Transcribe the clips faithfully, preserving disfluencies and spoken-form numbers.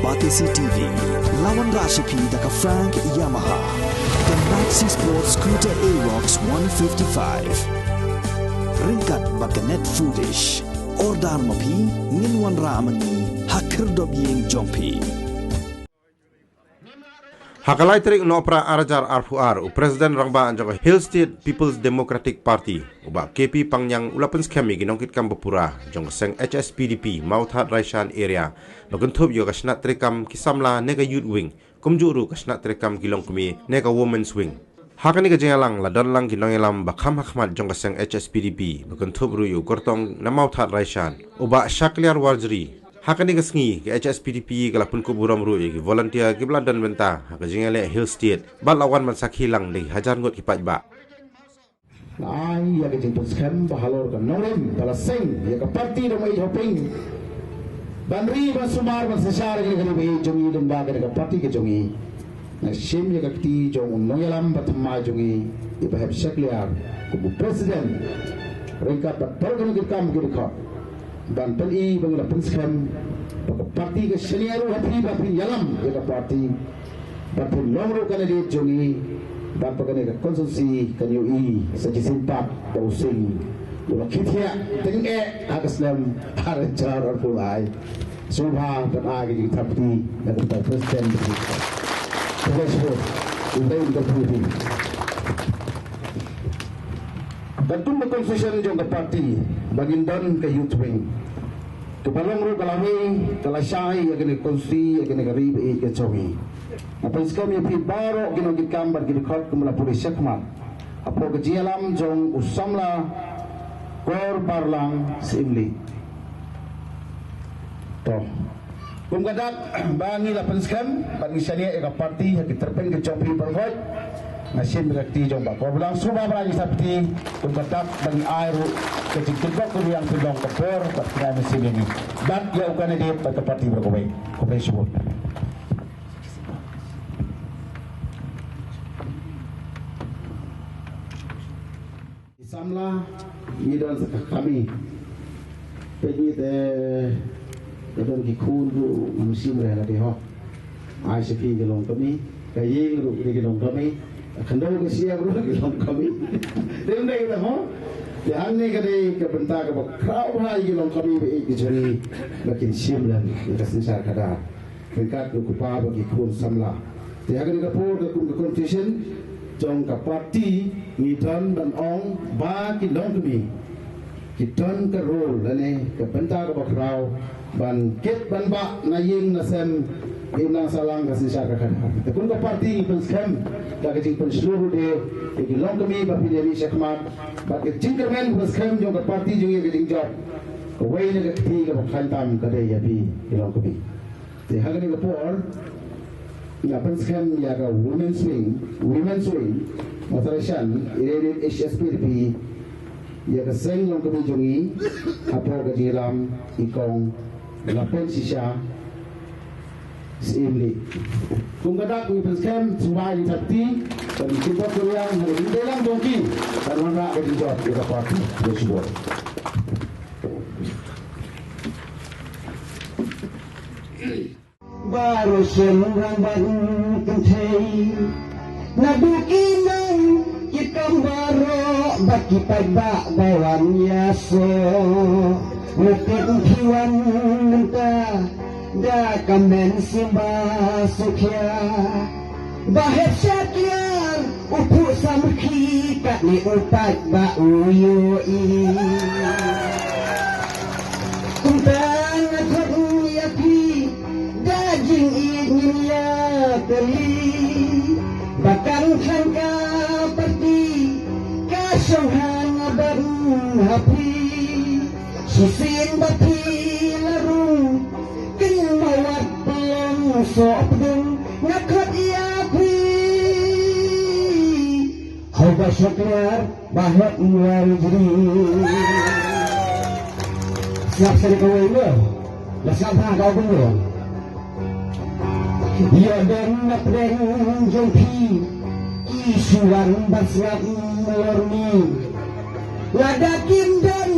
Batesi T V, la wanrah sha phi da ka Frank Yamaha, ka Maxi Sport Scooter Aerox one fifty-five. Ryngkat bad ka Net Foodish. Order ma phi, ngin wanrah ma ngi ha khyrdop ïing jong phi. Ha ka lai tarik u Nohprah ar hajar arphew ar, u President Rangbah jong ka Hill State People's Democratic Party, u Bah K P Pangniang, u la pynskhem ïa ki nongkitkam ba pura jong ka seng H S P D P Mawthadraishan Area, ba kynthup ïa ka shnat treikam ki samla ne ka Youth Wing, kumjuh ruh ka shnat treikam ki longkmie ne ka Women's Wing. Ha kane ka jingïalang la don lang ki nongïalam ba kham hakhmat jong ka seng H S P D P, ba kynthup ruh ïa u kyrtong na Mawthadraishan, u Bah Shakliar Warjri. Ha kane ka sngi, ka H S P D P ka la pynkup burom ruh ïa ki volunteer kiba la don bynta ha ka jingïaleh Hill State, bad la wan ban sakhi lang da ki hajar ngut ki paidbah. Ai, ïa ka jingpynskhem ba halor ka nongrim ba la seng ïa ka party da ma i hoping ban ri ban sumar ban synshar ïa ka ri ba i jong i, lyngba ka party ka jong i. Nga shim ïa ka kti jong u nongïalam ba thymmai jong i, i Bah Hep Shakliar, kum u president, ryngkat bad baroh ki nongkitkam ki dkhot, ban pyni ba ngi la pynskhem ba ka party ka shaniah ruh ha phi ba phin ïalam ïa ka party, ba phin long ruh candidate jong i, bad ba kane ka constituency kan ïohi sa shisien pat ba u Sing u la khie thiah tyngeh ha ka snem ar hajar arphew lai. Sngewbha ban ai ka jingthap kti na ka bynta u president. Congratulations. U dei u dei u dei. Katkum ka constitution jong ka party ba ngin don ka Youth Wing, kaba long ruh ka lawei ka lashai ïa kane ka constituency, ïa kane ka ri ba ïeit ka jong i. Nga pynskhem ïa phi baroh ki nongkitkam bad ki dkhot kumba la pule shakhmat hapoh ka jingïalam jong u samla Kor Barlang Syiemlieh. To, kum ka dak ba ngi la pynskhem bad ngi shaniah ïa ka party ha ki tyrpeng ki jong phi baroh, nga shim ïa ka kti jong Bah Kor Barlang. Sngewbha ba ngi sa pynti, kum ka dak ba ngi ai ruh ka jingkyrkhu ka ruh ïa phi long ka por bad kynai mynsiem ïa ngi bad ïa u candidate bad ka party baroh kawei. Khublei shibun. Ki samla, ngi don sa ka kmie. Peit ngi te, ka don ki khun ruh ngam shym re la ki hok. Ai sha ki ki longkmie, ka ïing ruh ki longkmie, ka khyndew ka shyiap ruh ki longkmie. Te ym dei kata mo. Te hangne ka dei ka bynta kaba khraw bha ïa ki longkmie ba ïeit ki jong ngi ba kin shim lem ïa ka synshar khadar ryngkat u kpa bad ki khun samla. Te ha kane ka por, ka kum ka constitution jong ka party, ngi don ban ong ba ki longkmie ki don ka role lane ka bynta kaba khraw ban kit ban bah na ïing na sem, im nang sahlang ka synshar ka khadar. Te kum ka party ngi pynskhem da ka jingpynshlur ruh de ïa ki longkmie ba phin ïa mih shakhmat, bad ka jingkyrmen kaba skhem jong ka party jong ngi, ka jingjop kawei na ka kti kaba khlaiñ tam ka dei ïa phi ki longkmie. Te ha kane ka por nga pynskhem ïa ka Women's Wing, Women's Wing Mawthadraishan, i dei H S P D P, ïa ka seng longkmie jong ngi hapoh ka jingïalam i Kong Lapen Shisha Syiemlieh. Kum ka dak ngi pynskhem, sngewbha ïa ngi thap kti, ban ïa ki bok kuriang ha ka jingdei lang jong ki ban wanrah ka jingjop ïa ka party. Khublei shibun. Baroh shen rangbah kynthei, naduh ki nongkitkam baroh bad ki paidbah ba wan ïasoh, nga tip phi wan mynta da ka mynsiem ba sngewkhia. Ba heh shakliar u phuh samrkhie katne u paidbah u ïohi. Kumta nga khot ïa phi da jingïeit ngin ïa kylli, ba kan khlaiñ ka party ka shong ha nga bad ha phi. Shisien ba phi la rung, kynmaw wat pynlong soh pdeng, nga khot ïa phi. Hau ba shakliar, ba heh ngar jri. Sngap sha kawei mo. La sngap ha ka bynta. Ïa don na pdeng jong phi, ki shu wan ban sngap lor mi. Lada kim don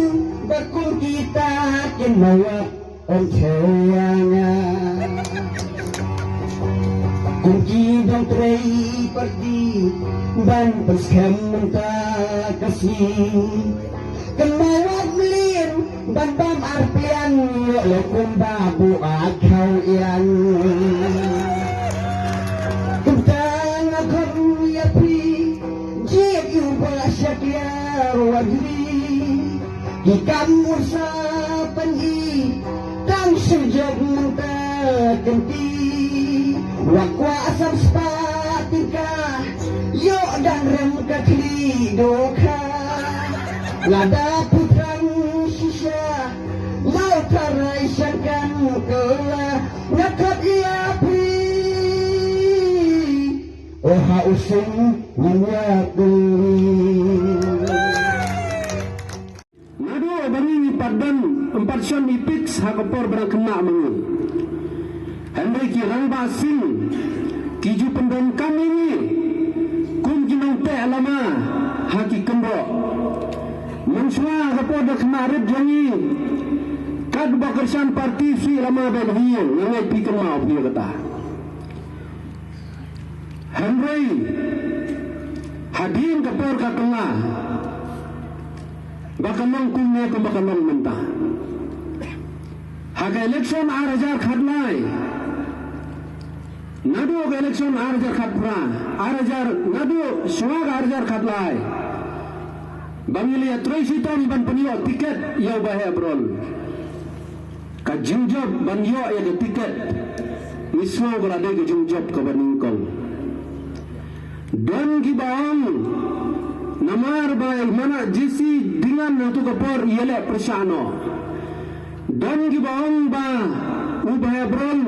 ba kum kita, kynmaw wat Ong thaya nga kum ki dang trei parti ban pynskhem mynta ka sngi. Kynmaw wat mlien ban bam arpien ïoh lo kumba bu a khaw ian. Kumta nga khot ïa phi jied ïa u ba la shakliar warli. Ki kam u sa pynhi tang shu jop mynta kynti. Wa kwah sam spah tyngka ïoh dang rem ka khlieh dohkha. Lada puthrang shisha law tharai shangkan kylla. Nga khot ïa phi o ha u sing ngin ïa pynlong. Naduh ba ngi ngi pat don ym pat shon i Pix ha ka por ba dang khynnah ma ngi. Hynrei ki rangbah sing ki ju pyndonkam ïa ngi kum ki nongteh lama ha ki kynroh. Mynshuwa ha ka por da khynnah rit jong ngi, katba kyrshan parti shu lama bad hi nga ngeit phi kynmaw phi ïa kata. Hynrei hadien ka por ka kylla ba ka long kumne kumba ka long mynta. Ha ka election ar hajar khatlai, naduh ka election ar hajar khatphra, ar hajar, naduh shuwa ka ar hajar khatlai, ba ngi la ïatrei shitom ban pynïoh tiket ïa u Bah Hebrol. Ka jingjop ban ïoh ïa ka tiket ngi sngew ka la dei ka jingjop kaba nyngkong. Don kiba ong namar ba i Manah Jessie Dyngan ha tu ka por i ïaleh pyrshah noh. Don kiba ong ba u Bah Hebrol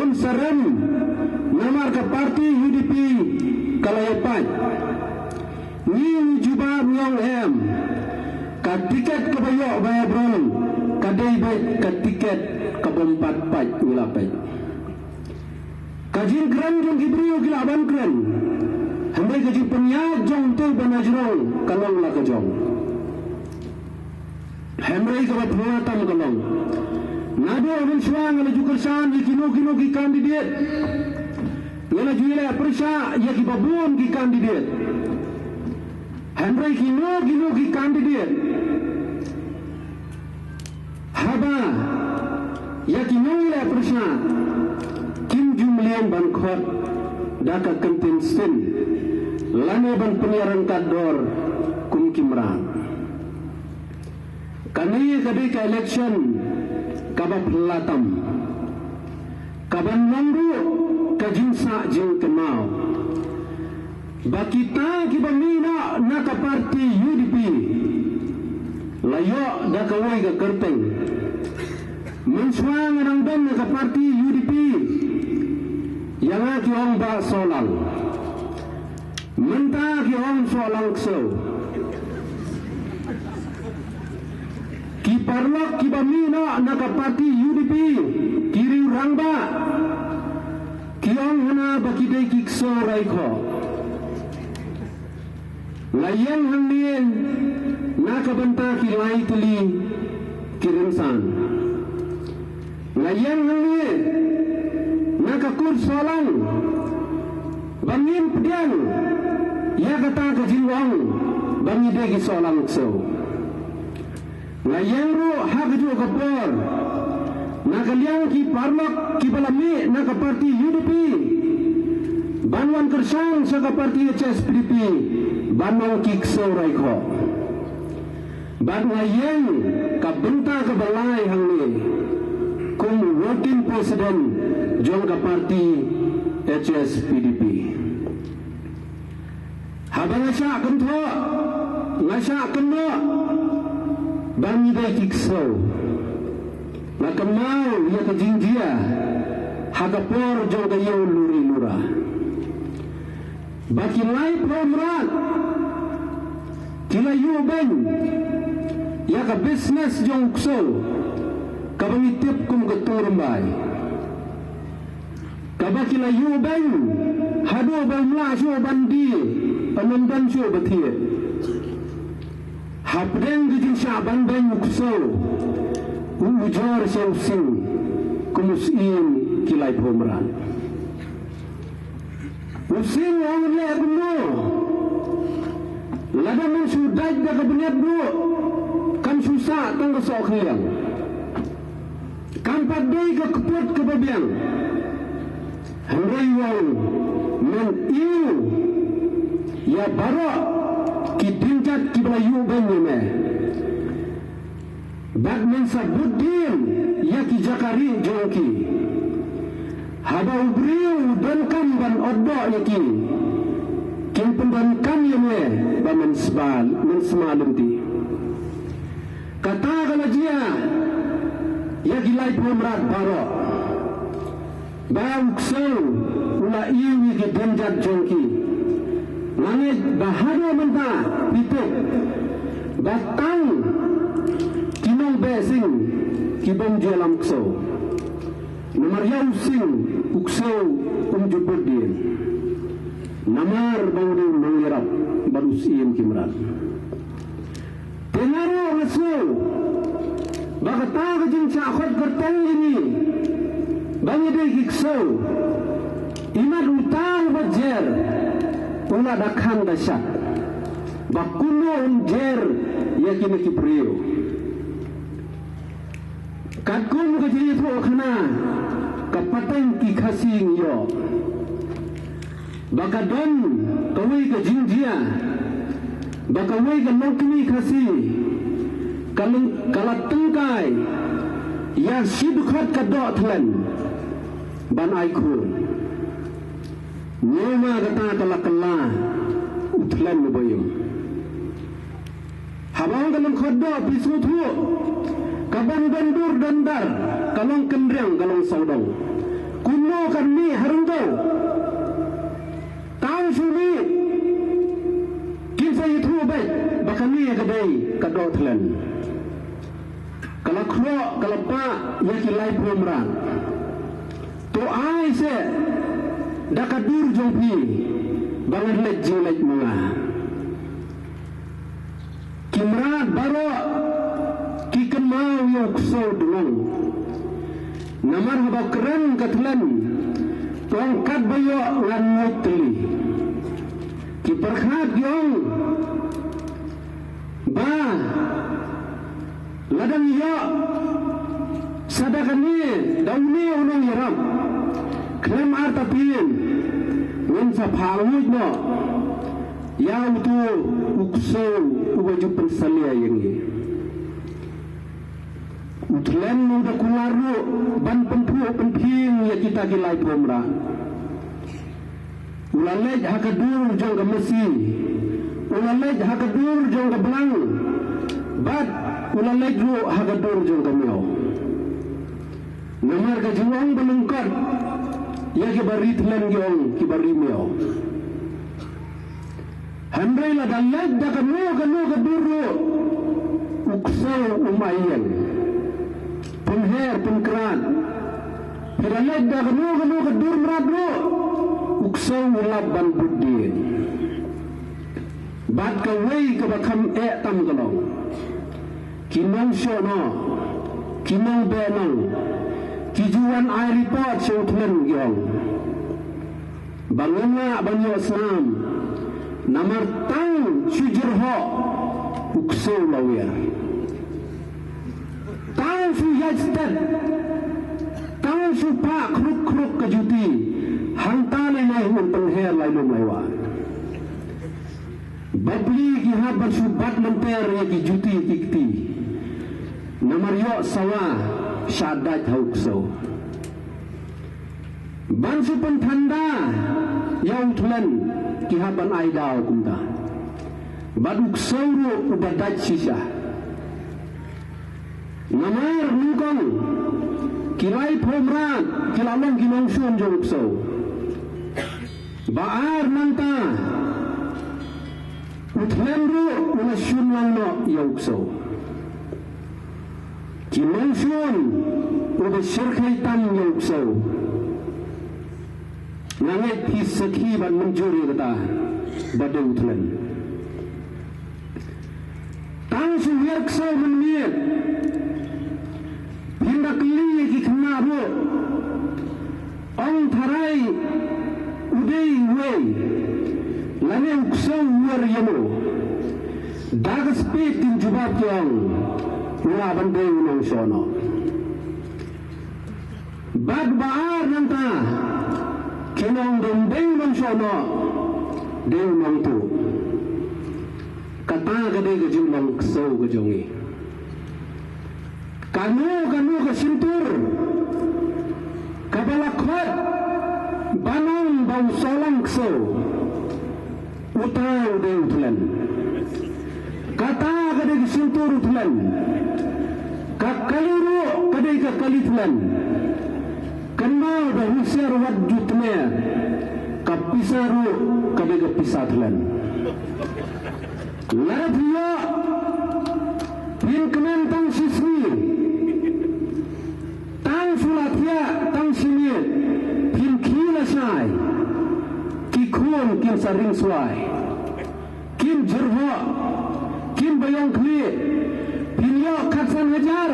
un sa rem namar ka parti U D P ka la ïapait. Ngi ngi jubab ngi ong em. Ka tiket kaba ïoh Bah Hebrol ka dei beit ka tiket kaba ym pat pait ngi la peit. Ka jingkren jong ki briew ki lah ban kren. Hynrei ka jingpynïaid jong uto uba na jrong ka long la ka jong. Hynrei kaba phylla tam ka long, naduh mynshuwa nga la ju kyrshan ïa kino kino ki candidate. Nga la ju ïaleh pyrshah ïa kiba bun ki candidate. Hynrei kino kino ki candidate, haba ïa kino i leh pyrshah, kim ju mlien ban khot da ka kyntien sien lane ban pynïaryngkat dor kum ki mrad. Kane ka dei ka election kaba phylla tam, kaban long ruh ka jingsah jingkynmaw ba kita kiba mih noh na ka parti U D P la ïoh da kawei ka kyrteng. Mynshuwa nga dang don na ka parti U D P, ïa nga ki ong Bah Sohlang. Mynta ki ong Sohlang Ksew. Ki paralok kiba mih noh na ka parti U D P, ki riew rangbah, ki ong hana ba ki dei ki ksew raikhoh. Nga ïeng hangne na ka bynta ki lai tylli ki rynsan. Nga ïeng hangne na ka kur Sohlang ba ngin pdiang ïa kata ka jingong ba ngi dei ki Sohlang Ksew. Nga ïeng ruh ha kajuh ka por na ka liang ki paralok kiba la mih na ka parti U D P ban wan kyrshan sha ka parti H S P D P ban long ki ksew raikhoh. Bad nga ïeng ka bynta kaba lai hangne kum working president jong ka parti H S P D P. Haba nga shah kynthoh, nga shah kynnoh ba ngi dei ki ksew, nga kynmaw ïa ka jingjia ha ka por jong ka ïew luri lura ba ki lai phew mrad ki la ïuh beiñ ïa ka business jong u ksew kaba ngi tip kum ka tungrymbai. Kaba ki la ïuh beiñ haduh ba ym lah shuh ban die, ym don shuh ba thied. Hapdeng ka jingshah ban beiñ u ksew, U ujor sha u sing kum u syiem ki laiphew mrad. U sing u ong leh kumno? Lada men shu dait da ka bniat ruh, kam shu sah tang ka soh khliang. Kam pat dei ka kput kaba biang. Hynrei u ong, men ïoh ïa baroh ki dienjat kiba la ïuh beiñ ïa me. Bad men sa bud dien ïa ki jaka rieh jong ki. Haba u briew u donkam ban ot doh ïa ki, kin pyndonkam ïa me ba men sma, men sma lynti. Kata ka la jia ïa ki laiphew mrad baroh. Ba u ksew u la ïoh ïa ki dienjat jong ki. Nga ngeit ba haduh mynta phi tip ba tang ki nongbeh sing ki bym ju ïalam ksew. Namar ïa u sing u ksew um ju bud dien. Namar ba u dei u nongïarap bad u syiem ki mrad. Te nga ruh nga sngew ba kata ka jingshah khot kyrteng ïa ngi ba ngi dei ki ksew. Imat uta uba jer u la da khang da shad ba kumno un jer ïa kine ki briew. Katkum ka jingïathuhkhana ka pateng ki Khasi ngi ïoh ba ka don kawei ka jingjia ba kawei ka longkmie Khasi ka leng-, ka la tyngkai ïa shi dkhot ka doh thlen ban ai khun. Ngi ma kata ka la kylla u thlen uba im. Haba ong ka lyngkot doh phi sngewthuh ka ban don dur don dar, ka long kynriang, ka long sawdong. Kumno kan mih ha ryngkew? Tang shu mih. Kin sa ïathuh beit ba kane ka dei ka doh thlen. Ka la khroh, ka la pah ïa ki laiphew mrad. To ai seh da ka dur jong phi ba ngan leit jingleit ma nga. Ki mrad baroh ki kynmaw ïa u ksew dngong. Namar haba kren ka thlen, tang katba ïoh ngan nguid tylli. Ki pyrkhat ki ong ba lada ngi ïoh sa da kane, da une u nongïarap, khlem artatien ngin sa phah nguid noh ïa uto u ksew uba ju pynsalia ïa ngi. U thlen u da kular ruh ban pynphuh pynphieng ïa kita ki laiphew mrad. U la leit ha ka dur jong ka masi, u la leit ha ka dur jong ka blang, bad u la leit ruh ha ka dur jong ka miaw. Namar ka jingong ba lyngkot ïa kiba ri thlen ki ong kiba ri miaw. Hynrei lada leit da kano kano ka dur ruh u ksew um ai ïeng. Pynher pynkrat. Lada leit da kano kano ka dur mrad ruh u ksew u lap ban bud dien. Bad kawei kaba kham eh tam ka long, ki nongshong noh, ki nongbeh noh ki ju wan ai report sha u thlen ki ong ba ngam lah ban ïoh snam namar tang shu jyrhoh u ksew la wiar. Tang shu ïaid stet, tang shu pah khruk khruk ka juti, hangta lei lei un pynher lai lum lai wah. Bapli ki hap ban shu bat lynter ïa ki juti ki kti. Namar ïoh sawa shah dait ha u ksew. Ban shu pynthanda ïa u thlen ki hap ban ai daw kumta. Bad u ksew ruh uba dait shisha. Namar nyngkong ki laiphew mrad ki la long ki nongshun jong u ksew. Ba ar mynta u thlen ruh u la shun lang noh ïa u ksew. Ki nongshun uba shyrkhei tam ïa u ksew. Nga ngeit phi sakhi ban mynjur ïa kata ba dei u thlen. Tang shu wiar ksew mynmiet. Ka kylli ïa ki khynnah ruh, ong tharai u dei uwei lane u ksew u wer ïa no. Da ka speed kin jubab ki ong, u lah ban dei u nongshong noh. Bad ba ar nangta kin ong dei u nongshong noh, dei u nongtuh. Kata ka dei ka jinglong ksew ka jong ngi. Kano kano ka shyntur kaba la khot ban ong ba u sohlang ksew, uta u dei u thlen. Kata ka dei ka shyntur u thlen. Ka kali ruh ka dei ka kali thlen. Kynmaw da husiar wat ju tmer. Ka pisa ruh ka dei ka pisa thlen. Lada phi ïoh phin kmen tang shisngi, tang shu la thiah tang shi miet, phin khie lashai, ki khun kin sa ring swai, kin jyrhoh, kin ba ïong khlieh, phin ïoh khatsan hajar.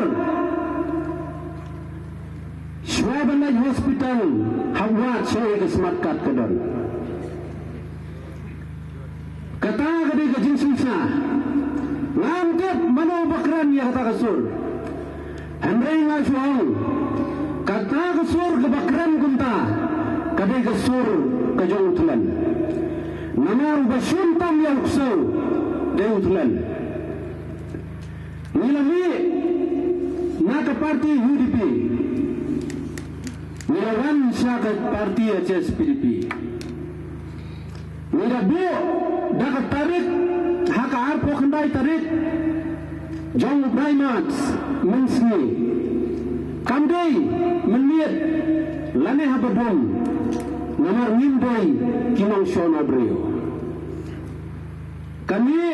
Shuwa ban leit hospital, hap wad shuwa ïa ka smart card ka don. Kata ka dei ka jingsngewsih. Ngam tip mano ba kren ïa kata ka sur. Hynrei nga shu ong, kata ka sur kaba kren kumta ka dei ka sur ka jong u thlen. Namar uba shun tam ïa u ksew dei u thlen. Ngi la mih na ka party U D P, ngi la wan sha ka party H S P D P. Ngi la buh da ka tarik, ha ka arphew khyndai tarik jong u bnai March mynsngi. Kam dei mynmiet lane haba dum, namar ngim dei ki nongshong noh briew. Kane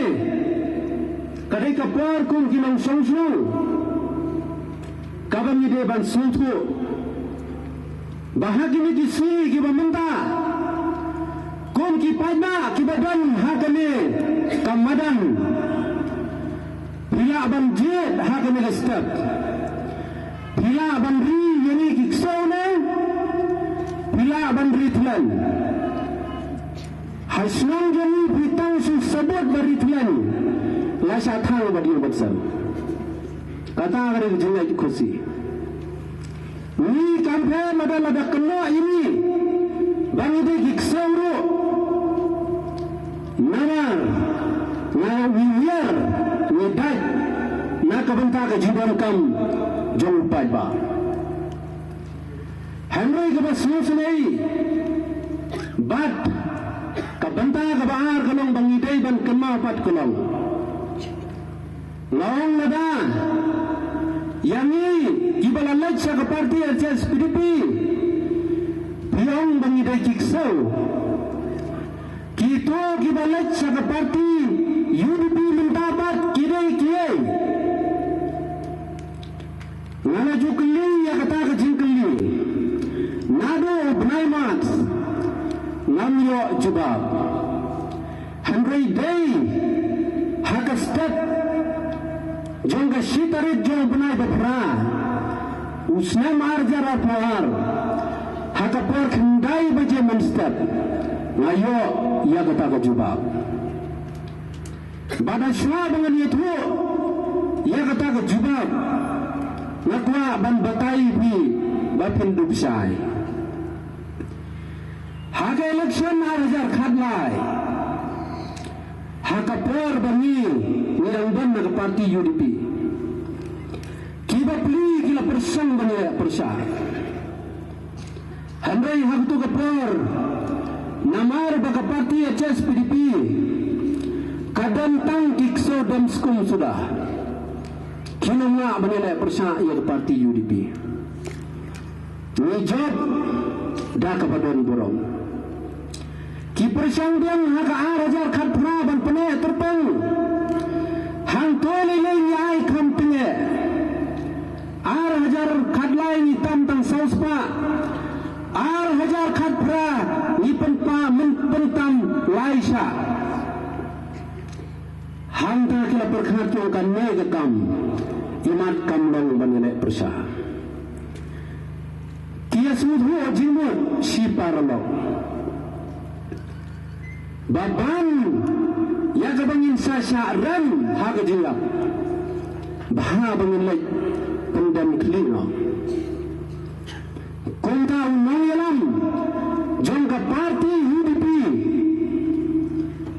ka dei ka por kum ki nongshong shnong kaba ngi dei ban sngewthuh ba ha kine ki sngi kiba mynta, kum ki paidbah kiba don ha kane ka madan, phi lah ban jied ha kane ka step, phi lah ban ri ïa ngi ki ksew ne phi lah ban ri thlen. Ha shnong jong ngi phi tang shu sabot ba ri thlen, la shah thang bad ïing bad sem. Kata ka dei ka jingleh khusi. Ngi kam pher lada, lada kynnoh ïa ngi ba ngi dei ki ksew ruh. Namar nga wiar ngi dait na ka bynta ka jingdonkam jong u paidbah. Hynrei kaba sngewsynei bad ka bynta kaba ar ka long ba ngi dei ban kynmaw pat ka long, nga ong lada ïa ngi kiba la leit sha ka party H S P D P phi ong ba ngi dei ki ksew, kito kiba leit sha ka party U D P mynta pat ki dei kiei? Nga la ju kylli ïa kata ka jingkylli naduh u bnai March, ngam ïoh jubab. Hynrei dei ha ka step jong ka shi tarik jong u bnai ba phra u snem ar hajar arphew ar, ha ka por khyndai baje mynstep, nga ïoh ïa kata ka jubab. Bad shuwa ba ngan ïathuh ïa kata ka jubab, nga kwah ban batai ïa phi ba phin dup shai. Ha ka election ar hajar khatlai, ha ka por ba ngi, ngi dang don na ka party U D P, kiba pli ki la pyrshang ban ïaleh pyrshah. Hynrei ha kato ka por, namar ba ka party H S P D P ka don tang ki ksew dem skum suda, kim lah ban ïaleh pyrshah ïa ka party U D P. Ngi jop da kaba don burom. Ki pyrshang biang ha ka ar hajar khatphra ban pyneh tyrpeng hangto lei lei ngi ai kham tyngeh. Ar hajar khatlai ngi tam tang saw spah. Ar hajar khatphra ngi pynpa, pyntam lai shah. Hangta ki la pyrkhat ïa kane ka kam, imat kam long ban ïaleh pyrshah. sngewthuh jingmut shi paralok. Ba ban ïa kaba ngin sa shah rem ha ka jingïap. Bha ba ngin leit pyndem khlieh noh. Kumta u nongïalam jong ka party U D P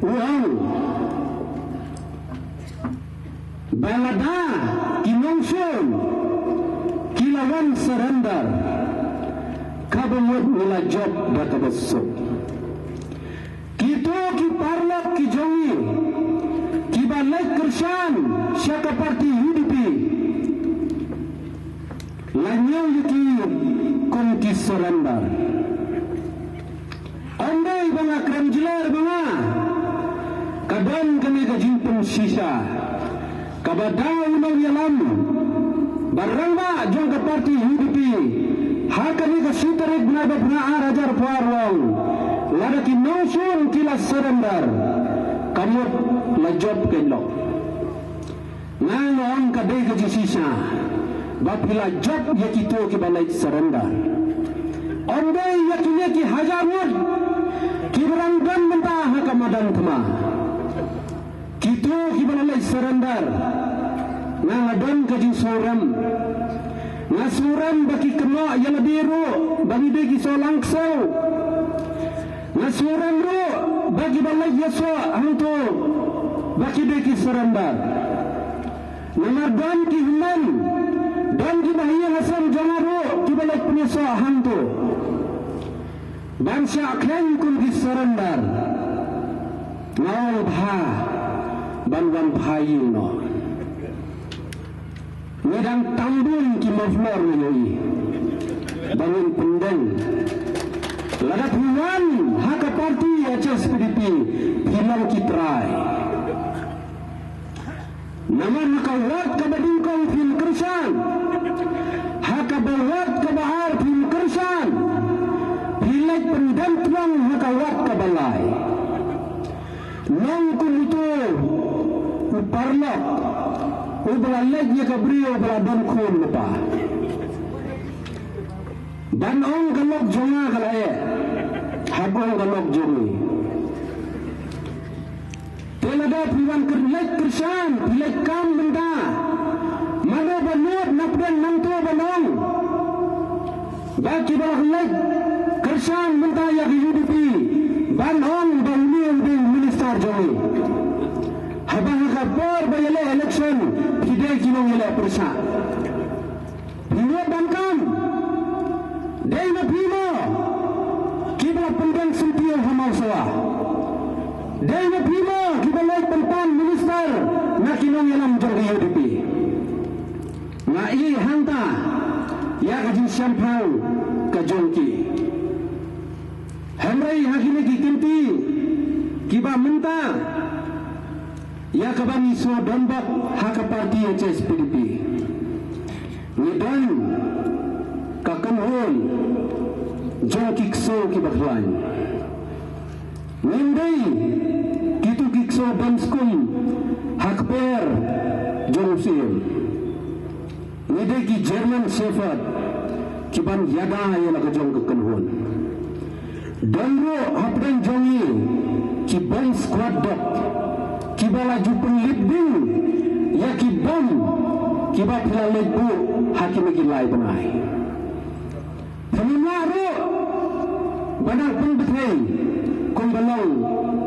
u ong ba lada ki nongshun ki la wan surrender, kaba mut ngi la jop da kaba suk. Kito ki paralok ki jong ngi kiba leit kyrshan sha ka party U D P, la ñiew ïa ki kum ki surrender. Ym dei ba nga kren jler ba nga, ka don kane ka jingpynshisha kaba da u nongïalam ba rangbah jong ka party U D P ha kane ka shi tarik bnai ba phra ar hajar arphew ar u ong, lada ki nongshun ki la surrender, ka mut la jop kein lok. Nga nga ong ka dei ka jingshisha ba phi la jop ïa kito kiba leit surrender. Ym dei ïa kine ki hajar ngut kiba dang don mynta ha ka madan thma. Kito kiba la leit surrender, nga nga don ka jingsngewrem. Nga sngew rem ba ki kynnoh ïa lade ruh ba ngi dei ki sawlang ksew. Nga sngew rem ruh ba kiba leit ïasoh hangto ba ki dei ki surrender. Namar don ki hynmen, don kiba ha ïing ha sem jong nga ruh kiba leit pynïasoh hangto. Ban shah kheiñ kum ki surrender, nga ong bha ban wan phai ïing noh. Ngi dang tam bun ki muffler ngi ïohi ba ngin pyndeng. Lada phi wan ha ka party H S P D P, phi long ki trai. Namar ha ka wad kaba nyngkong phim kyrshan, ha kaba wad kaba ar phim kyrshan, phi leit pyndem tnong ha ka wad kaba lai. Long kum uto u paralok uba la leit ïa ka briew ba la don khun lypa. Ban ong ka lok jong nga ka la eh, hap ong ka lok jong ngi. Te lada phi wan kyr-, leit kyrshan, phi leit kam bynta, mano ba nud na pdeng nangto ban ong ba kiba la leit kyrshan bynta ïa ka U D P, ban ong ba une u dei u minister jong ngi. Haba ha ka por ba ïaleh election, phi dei ki nongïaleh pyrshah. Phi nud ban kam. Dei na phi mo kiba la pyndeng syntiew ha Mawsawa? Dei na phi mo kiba leit pynpan minister na ki nongïalam jong ka U D P? Nga ïohi hangta ïa ka jingshemphang ka jong ki. Hynrei ha kine ki kynti kiba mynta ïa kaba ngi shu don bok ha ka party H S P D P, ngi don ka kynhun jong ki ksew kiba khlaiñ. Ngim dei kito ki ksew ban skum ha kper jong u Syiem. Ngi dei ki German Shepherd kiban ïada ïa la ka jong ka kynhun. Don ruh hapdeng jong ngi ki bomb squad dok kiba la ju pynlip ding ïa ki bomb kiba phi la leit buh ha kine ki lai bnai. Pynlip ruh ba nang pynbthei kumba long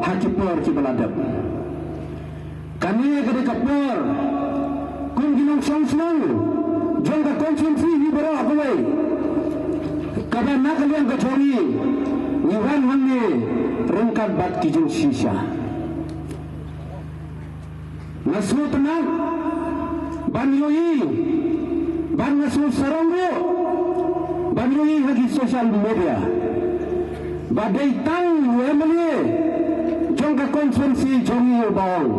ha ki por kiba la dep. Kane ka dei ka por kum ki nongshong shnong jong ka constituency hi baroh kawei, kaba na ka liang ka jong ngi, ngi wan hangne ryngkat bad ki jingshisha. Nga sngewtynnat ban ïohi, ban nga sngewsarong ruh ban ïohi ha ki social media ba dei tang u M L A jong ka constituency jong ngi uba ong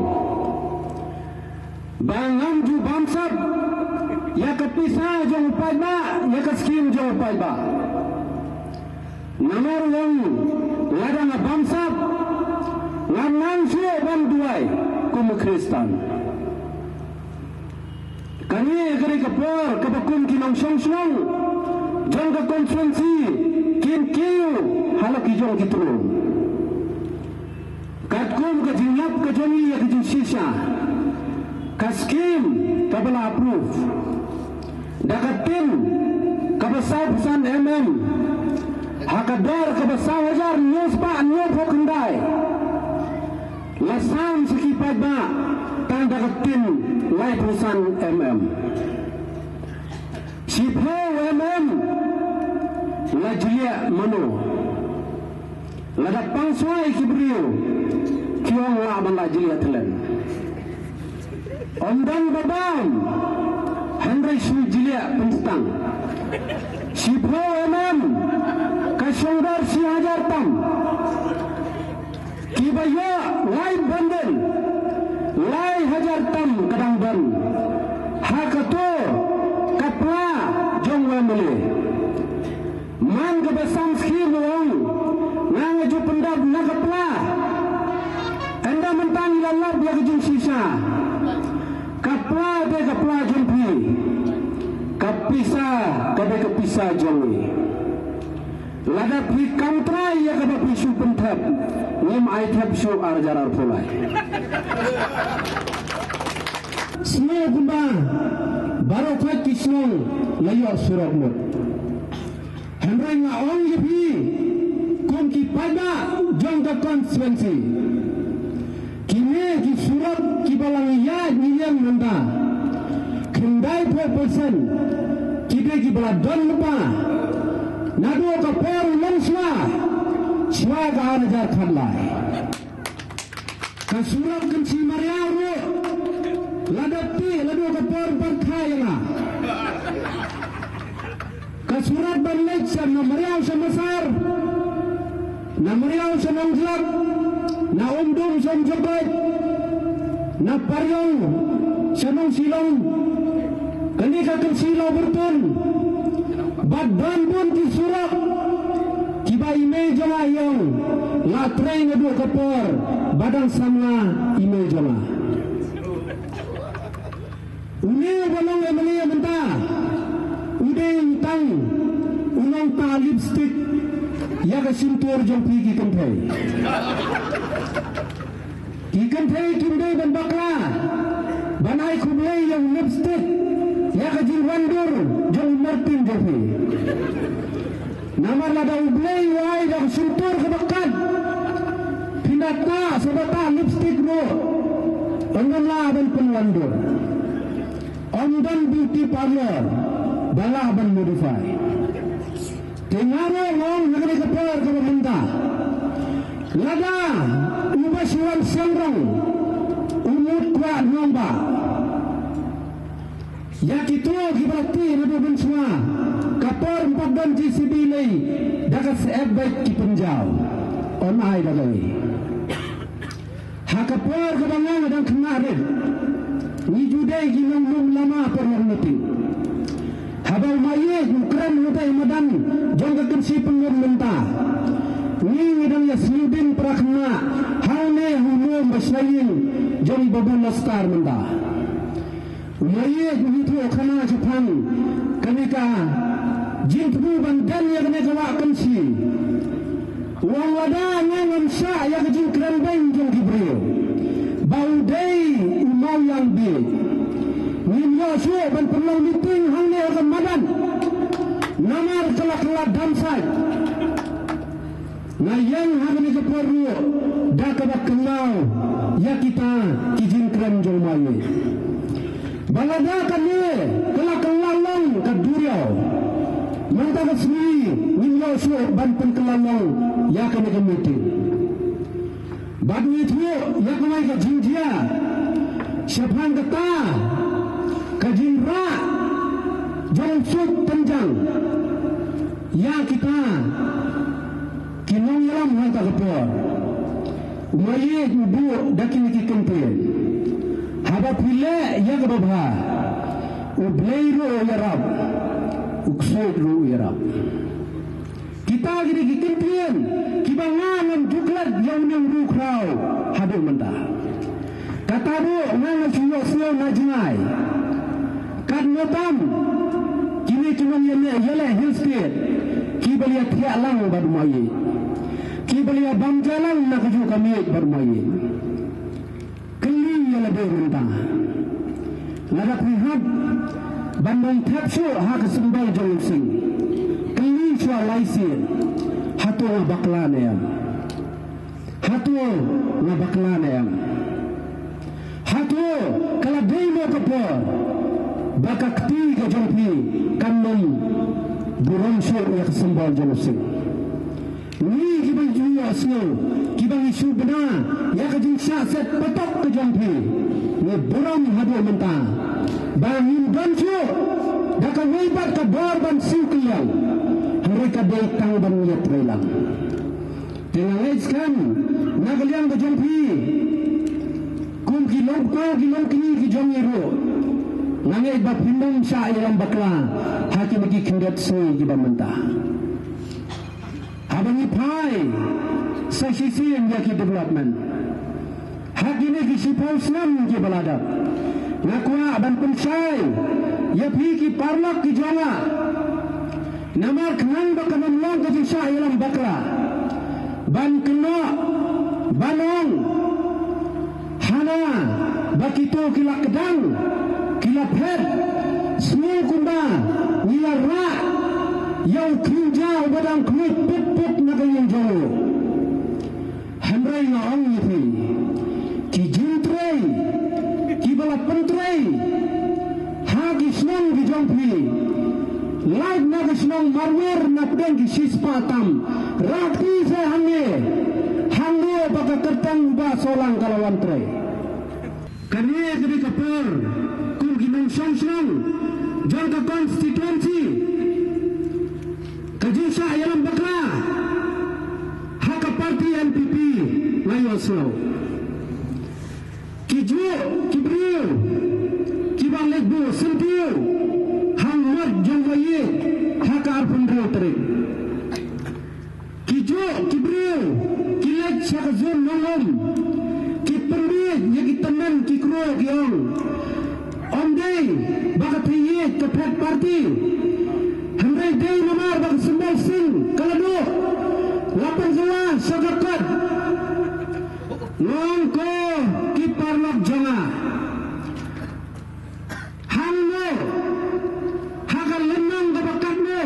ba ngam ju bamsap ïa ka pisa jong u paidbah, ïa ka skim jong u paidbah. Namar u ong lada nga bamsap, ngam nang shuh ban duwai kum u Khristan. Kane ka dei ka por kaba kum ki nongshong shnong jong ka constituency kin kiew ha la ki jong ki tnum. Katkum ka jinglap ka jong ngi ïa ka jingshisha, ka skim kaba la approve da ka tin kaba saw percent M M ha ka dor kaba saw hajar hynñiew spah hynñiewphew khyndai. La sam sha ki paidbah tang da ka tin laiphew san M M. Shiphew M M la jliah mano? Lada pang swai ki briew ki ong lah ban la jliah thlen. Ym don ba bam, hynrei shu jliah pynstang. Shiphew M M ka shongdor shi hajar tam. Kiba ïoh lai ban don lai hajar tam ka dang don ha kato ka pla jong u M L A. Man kaba sam skim u ong, nga nga ju pyndap na ka pla. Ynda mynta ngi la lap ïa ka jingshisha. Ka pla dei ka pla jong phi. Ka pisa ka dei ka pisa jong ngi. Lada phi kam trai ïa kaba phi shu pynthep, ngim ai thep shuh ar hajar arphew lai. Sngewbha kumba baroh khoit ki shnong la ïoh surok lut. Hynrei nga ong ïa phi kum ki paidbah jong ka constituency, kine ki surok kiba la ngi ïaid ngi ïeng mynta, khyndaiphew percent ki dei kiba la don lypa naduh ka por u longshuwa, shuwa ka ar hajar khatlai. Ka surok Kynshi Mariaw ruh la dep tih naduh ka por ban kha ïa nga. Ka surok ban leit sha na Mariaw sha Masar, na Mariaw sha Nongjlak, na Umdum sha Umjokbait, na Pariong sha Nongshillong, kane ka Kynshi Lawbyrtun, bad don bun ki surok kiba i mei jong nga i ong la trei naduh ka por ba dang samla i mei jong nga. Une uba long M L A mynta u dei tang u nongtah lipstick ïa ka shyntur jong phi ki kynthei. Ki kynthei kim dei ban bakla ban ai khublei ïa u lipstick ïa ka jingwandur jong u Martin jong phi. Namar lada U Blei u ai da ka shyntur kaba kat, phin da tah sha ba tah lipstick ruh, ym don lah ban pynwandur. Ym don beauty parlour ba lah ban modify. Te nga ruh nga ong ha kane ka por kaba mynta, lada uba shu wan shangrang u mut kwah nongbah. Ïa kito kiba la tih naduh mynshuwa, ka por ym pat don J C B lei, da ka syep beit ki pynjaw. Ym ai da kawei. Ha ka por kaba nga nga dang khynnah rit, ngi ju dei ki nonglum lama por long meeting. Haba u Maïeid u kren hangtei ha madan jong ka Kynshi Pynlum mynta, ngi ngi dang ïa sngewdin para khynnah hangne ha u lum ba shna ïing jong i Babu Lastar mynta. U Maïeid u ïathuh khana shaphang kane ka jingthmu ban don ïa kane ka wah Kynshi. U ong lada nga ngam shah ïa ka jingkren beiñ jong ki briew ba u dei u mawiang bieit, ngim ïoh shuh ban pynlong meeting hangne ha ka madan. Namar ka la kylla dam sait. Nga ïeng ha kane ka por ruh da kaba kynmaw ïa kita ki jingkren jong u Maïeid. Ba lada kane ka la kylla long ka duriaw, mynta ka sngi ngim ïoh shuh ban pynkylla long ïa kane ka meeting. Bad u ïathuh ïa kawei ka jingjia shaphang kata ka jingrah jong u Suk Tynjang ïa kita ki nongïalam ha kata ka por. U Maïeid u buh da kine ki kyntien: haba phi leh ïa kaba bha, U Blei ruh u ïarap, u ksuid ruh u ïarap. Kita ki dei ki kyntien kiba nga ngam ju klet ïa une u riewkhraw haduh mynta. Kata ruh nga ngam shu ïohsngew na jngai. Katno tam Kine ki nongïaleh, ïaleh Hill State, kiba la ïathiah lang bad u Maieit, kiba la ïabam ja lang na kajuh ka miej bad u Maieit. Kylli ïa lade mynta, lada phi hap ban ym thep shuh ha ka symbol jong u Sing, kylli shuwa lai sien, hato nga bakla ne em? Hato nga bakla ne em? Hato ka la dei mo ka por ba ka kti ka jong phi kan ym burom shuh ïa ka symbol jong u Sing? Ngi kiba ju ïohsngew, kiba ngi shu bna ïa ka jingshah set patok ka jong phi, ngi burom haduh mynta ba ngim don shuh da kawei pat ka bor ban siew kylliang, hynrei ka dei tang ban ïatrei lang. Te nga ngeit skhem na ka liang ka jong phi, kum ki longkmie ki longkñi ki jong ngi ruh, nga ngeit ba phin ym shah ïalam bakla ha kine ki khyndiat sngi kiba mynta. Haba ngi phai sa shisien ïa ki development ha kine ki shiphew snem kiba la dep, nga kwah ban pynshai ïa phi ki paralok ki jong nga, namar khnang ba kan ym long ka jingshah ïalam bakla, ban kynnoh ban ong, hana ba kito ki la kdang, ki la phet, sngew kumba ngi la rah ïa u khynja uba dang khluit pit pit na ka ïing jong u. Hynrei nga ong ïa phi, ki jingtrei kiba la pyntrei ha ki shnong ki jong phi, lait na ka shnong Marwar na pdeng ki shispah tam, rah kti se hangne, hangne ba ka kyrteng u Bah Sohlang ka la wan trei. Kane ka dei ka por kum ki nongshong shnong jong ka constituency, ka jingshah ïalam bakla ha ka party N P P, nga ïohsngew. Ki juh ki briew kiba leit buh syntiew ha u mot jong u Maieit ha ka arphew hynriew tarik. Ki juh ki briew ki leit sha ka zone nongum, ki pynbiej ïa ki tymmen ki kro, ki ong, ym dei ba ka thaiñ ïeit ka phet party, hynrei dei namar ba ka symbol sing ka la duh, la pynsawa sha ka kot. Nga ong ko ki paralok jong nga, hangno ha ka lynnong kaba katno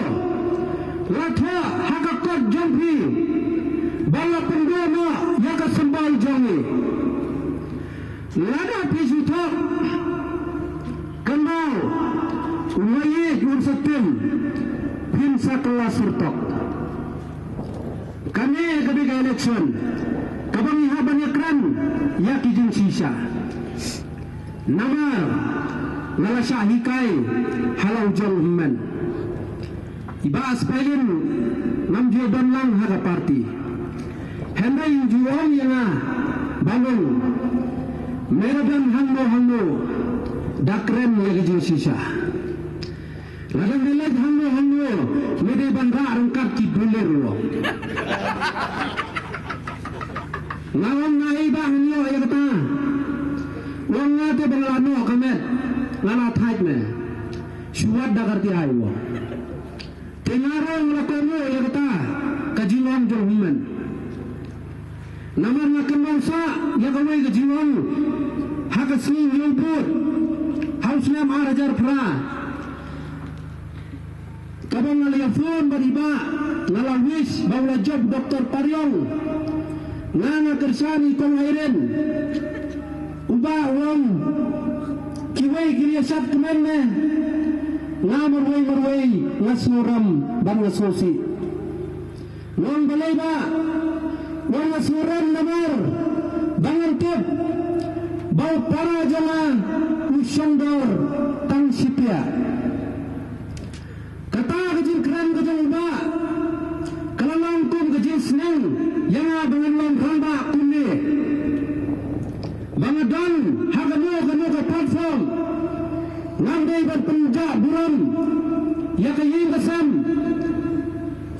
la thoh ha ka kot jong phi ba la pynduh noh ïa ka symbol jong ngi? Lada phi shu thoh kynmaw u Maieit un sa tim, phin sa kylla syrtok. Kane ka dei ka election kaba ngi hap ban ïakren ïa ki jingshisha. Namar nga la shah hikai ha la u jong u hynmen. I Bah Spalin ngam ju don lang ha ka party, hynrei u ju ong ïa nga, Bah Lung, me la don hangno hangno, da kren ïa ki jingshisha. Lada me leit hangno hangno, me dei ban rah ryngkat ki dulir, u ong. Nga ong, nga ei Bah, ngan ïoh ïa kata. U ong, nga te ba nga la noh ka met, nga la thait me. Shu wad da ka R T I, u ong. Te nga ruh nga la kohnguh ïa kata ka jinglong jong u hynmen. Namar nga kynmaw sah ïa kawei ka jinglong ha ka sngi Hynñiewbud ha u snem ar hajar phra, kaba nga la ïa phone bad i Bah, nga la wish ba u la jop Doctor Pariong. Nga, nga kyrshan ïa i Kong Irene. U Bah u ong, kiwei ki la ïa shad kmen ne? Nga marwei marwei nga sngewrem bad nga sngewsih. Nga ong, balei Bah? U ong, nga sngewrem namar ba ngan tip ba u para jong nga u shong dor tang shiphiah. Kata ka jingkren ka jong u Bah ka la long kum ka jingsneng ïa nga ba ngan long rangbah kumne. Ba nga don ha kano kano ka platform, ngam dei ban pynjah burom ïa ka ïing ka sem,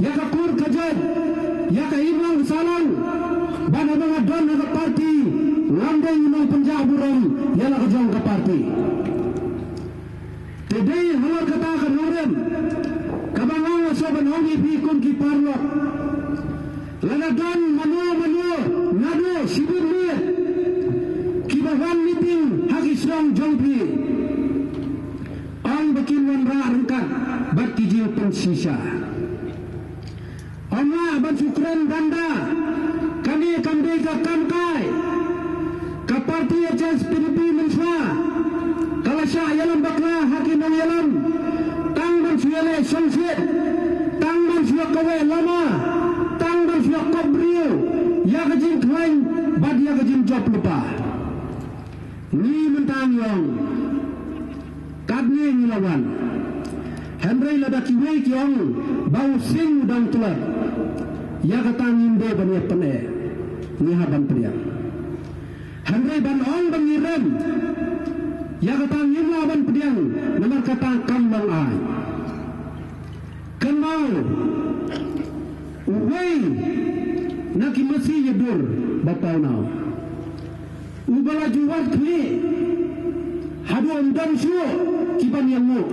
ïa ka kur ka jait, ïa ka imlang ka sahlang. Bad haba nga don ha ka party, ngam dei ban pynjah burom ïa la ka jong ka party. Dei halor kata ka nongrim kaba nga la sngewbha ban ong ïa phi kum ki paralok. Lada don mano mano naduh shibun miet kiba wan meeting ha ki shnong jong phi, ong ba kin wanrah ryngkat bad ki jingpynshisha. Ong lah ban shu kren ban da kane kam dei ka kam kai. Ka party H S P D P mynshwa ka la shah ïalam bakla ha ki nongïalam, tang ban shu ïaleh shongshit, tang ban shu ïakaweh lama, tang ban shu ïakop briew ïa ka jingkhlaiñ bad ïa ka jingjop lypa. Ngi mynta ngi ong katne ngi la wan. Hynrei lada kiwei ki ong ba u sing u dang tlot, ïa kata ngim dei ban ïa pyneh, ngi hap ban pdiang. Hynrei ban ong ba ngi rem, ïa kata ngim lah ban pdiang, namar kata kam long aiñ. Kynmaw, uwei na ki masi ïa dur ba pawnam, uba la ju wad khlieh haduh ym don shuh kiban ïanguh.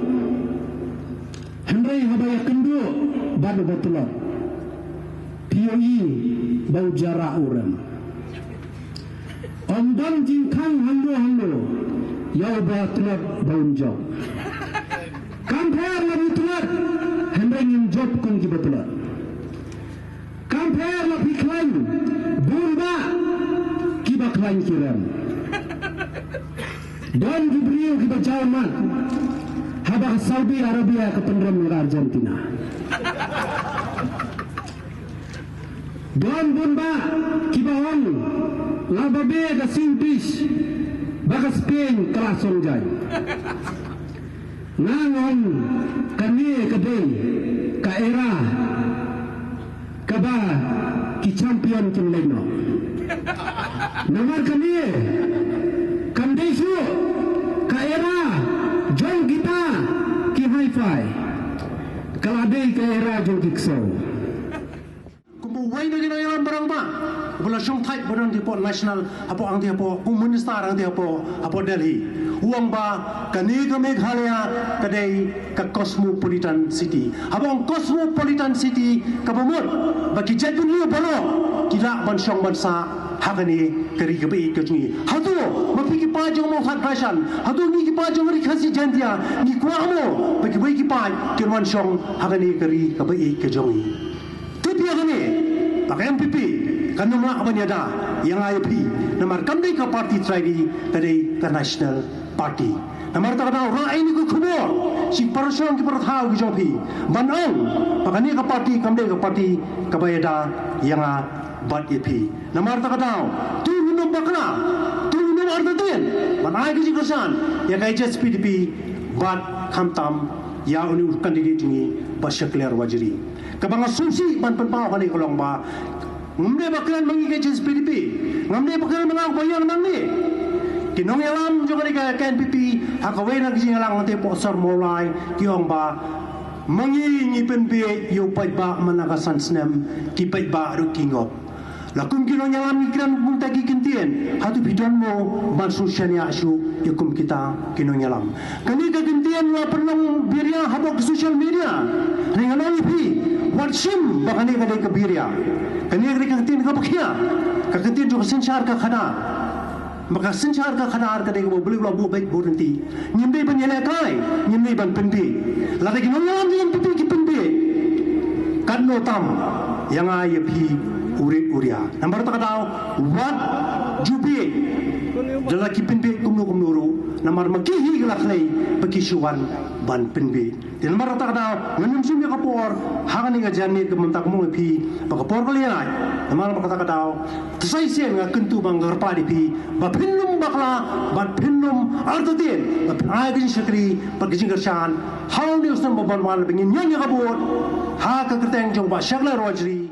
Hynrei haba ïakynduh bad uba tlot, phi ïohi ba u jarrah u rem. Ym don jingkhang hangno hangno ïa uba tlot ba un jop. Kam pher la phi tlot, hynrei ngim jop kum kiba tlot. Kam pher la phi khlaiñ, bun bah kiba khlaiñ ki rem. Don ki briew kiba jaw mat haba ka Saudi Arabia ka pynrem ïa ka Argentina. Don bun bah kiba ong la ba beh ka Swedish ba ka Spain ka la song jaiñ. Nga ong kane ka dei ka era kaba ki champion kin leit noh. Namar kane kam dei shuh ka era jong kita ki hi-fi, ka la dei ka era jong ki ksew. Kumba uwei na ki nongïalam ba rangbah uba la shongthait ba don hapoh national, hapoh, hangtei hapoh, u minister hangtei hapoh, hapoh Delhi, u ong ba kane ka Meghalaya ka dei ka cosmopolitan city. Haba ong cosmopolitan city kaba mut ba ki jaitbynriew baroh ki lah ban shong ban sah ha kane ka ri kaba ïeit ka jong ngi. Hato ma phi ki paid jong Mawthadraishan, hato ngi ki paid jong ka Ri Khasi Jaiñtia ngi kwah mo ba kiwei ki paid kin wan shong ha kane ka ri kaba ïeit ka jong ngi? Tip ïa kane, ba ka N P P kan ym lah ban ïada ïa nga ïa phi, namar kam dei ka party trai ri, ka dei ka National Party. Namar kata ka daw, rah ïa kane ka khubor sha ki para shong ki para thaw ki jong phi ban ong ba kane ka party kam dei ka party kaba ïada ïa nga bad ïa phi. Namar kata ka daw, to ngin ym bakla, to ngin ym artatien ban ai ka jingkyrshan ïa ka H S P D P bad khamtam ïa une u candidate jong ngi, Bah Shakliar Warjri. Kaba nga sngewsih ban pynpaw kane ka long ba ngam dei ba kren ma ngi ka H S P D P, ngam dei ba kren ma nga uba ïeng nangne. Ki nongïalam jong kane ka N P P ha kawei na ka jingïalang hangtei hapoh sor Mawlai ki ong ba ma ngi ngi pynbieit ïa u paidbah man la ka san snem, ki paidbah ruh ki ngop. La kum ki nongïalam ngi kren kumta ki kyntien, hato phi don mo ban sngewshaniah shuh ïa kum kita ki nongïalam? Kane ka kyntien la pynlong biria hapoh ki social media. Hynrei ngan ong ïa phi, wat shim ba kane ka dei ka biria. Kane ka dei ka kyntien kaba khia, ka kyntien jong ka synshar ka khadar. Ba ka synshar ka khadar ka dei kaba U Blei u la buh beit bun lynti. Ngim dei ban ïalehkai, ngim dei ban pynbieit. Lada ki nongïalam jong N P P ki pynbieit, katno tam ïa nga ïa phi u rit u ria. Namar kata ka daw, wat ju bieit da la ki pynbieit kumno kumno ruh, namar ma ki hi ka la khlei ba ki shu wan ban pynbieit. Te namar kata ka daw ngan ym shim ïa ka por ha kane ka janmiet kaba mynta, kumno ïa phi ba ka por ka la ïaid. Namar kata ka daw, te sa shisien nga kyntu bad nga kyrpad ïa phi ba phin ym bakla bad phin ym artatien, ba phin ai ka jingshakri bad ka jingkyrshan ha une u snem ba ban wan, ba ngin ïeng ïa ka vote ha ka kyrteng jong Bah Shakliar Warjri.